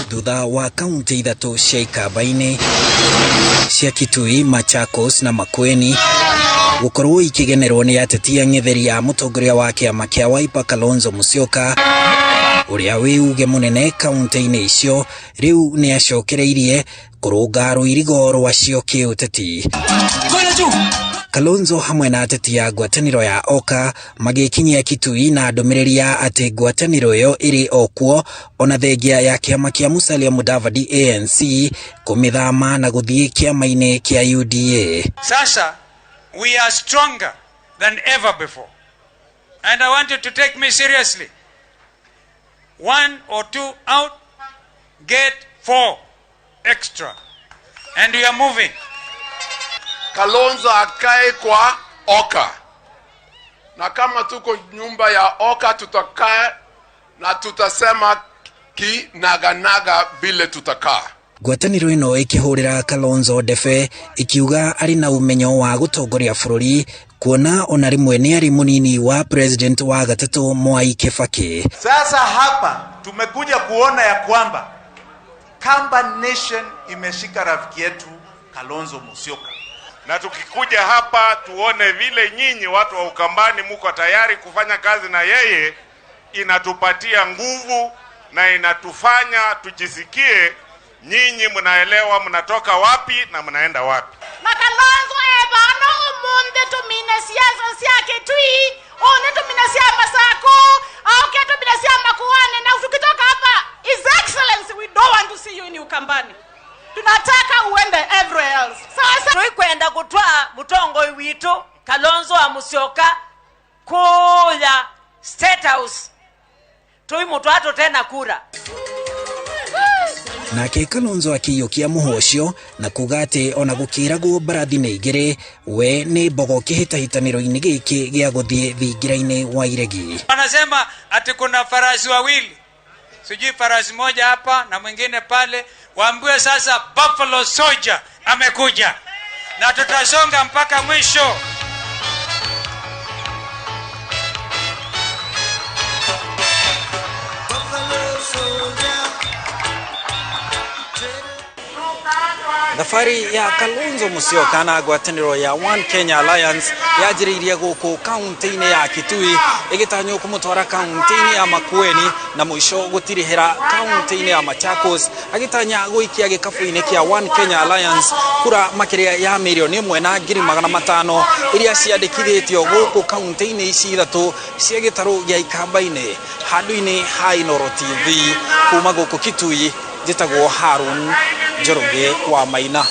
Thutha wa kaunti ithatũ cia Ikamba-inĩ cia Kitui, Machakos na Makueni gũkorwo ikĩgenerwo nĩ ateti ang'etheri a mũtongoria wa kĩama kĩa Wiper Kalonzo Musyoka ũrĩa wĩ uge mũnene kaunti-inĩ icio, rĩu nĩ acokereirie kũrũnga rũirigo rwacio kĩũteti. Kalonzo hamwe na ateti a ngwatanĩro ya Oka magĩkinyia Kitui na ndũmĩrĩri ya atĩ ngwatanĩro ĩyo ĩrĩ o kuo ona thengia ya kĩama kĩa Musalia Mudavadi ANC kũmĩthama na gũthiĩ kĩama-inĩ kĩa UDA. Sasa we are stronger than ever before. And I want you to take me seriously. One or two out, get four extra. And we are moving. Kalonzo akae kwa Oka, na kama tuko nyumba ya Oka tutakaa na tutasema kinaganaga vile tutakaa. Ngwatanĩro ĩno ĩkĩhũrĩra Kalonzo ndebe ikiuga arĩ na ũmenyo wa gũtongoria bũrũri kuona ona rĩmwe nĩ arĩ mũnini wa president wa gatatũ Mwai Kibaki. Sasa hapa tumekuja kuona ya kwamba Kamba Nation imeshika rafiki yetu Kalonzo Musyoka. Na tukikuja hapa tuone vile nyinyi watu wa Ukambani muko tayari kufanya kazi na yeye, inatupatia nguvu na inatufanya tujisikie nyinyi mnaelewa mnatoka wapi na mnaenda wapi. Na Kalonzo evano umunthi tumine siasa cia Kitui uni tumine cia Masaku auke tumine cia Makueni, na tukitoka hapa, His Excellency, we don't want to see you in Ukambani, tunataka uende everywhere else. Sasa twikwenda gutwaa mutongoi witu Kalonzo wa Musyoka kuya State House tuimutwaa tutena kura. Nake Kalonzo akĩiyũkia mũhwa ũcio na kuga atĩ ona gũkĩragwo mbarathi nĩ igĩrĩ, we nĩ mbogo kĩhĩtahĩtanĩro-inĩ gĩkĩ gĩa gũthiĩ thingira-inĩ wa iregi. Wanasema ati kuna farasi wawili, sijui farasi moja hapa na mwingine pale. Waambiwe sasa Buffalo Soldier amekuja na tutasonga mpaka mwisho. Thabari ya Kalonzo Musyoka na ngwatanĩro ya One Kenya Alliance yanjĩrĩirie gũkũ kaunti-inĩ ya Kitui ĩgĩtanywo kũmũtwara kaunti-inĩ ya Makueni na mũico gũtirihĩra kaunti-inĩ ya Machakos, agĩtanya gũikia gĩkabũ-inĩ kĩa One Kenya Alliance kura makĩria ya 1,500,000 iria ciandĩkithĩtio gũkũ kaunti-inĩ ici ithatũ cia gĩtarũ gĩa Ikamba-inĩ. Handũ-inĩ ha Inooro TV kuma gũkũ Kitui, njĩtagwo Harun Njoroge wa Maina.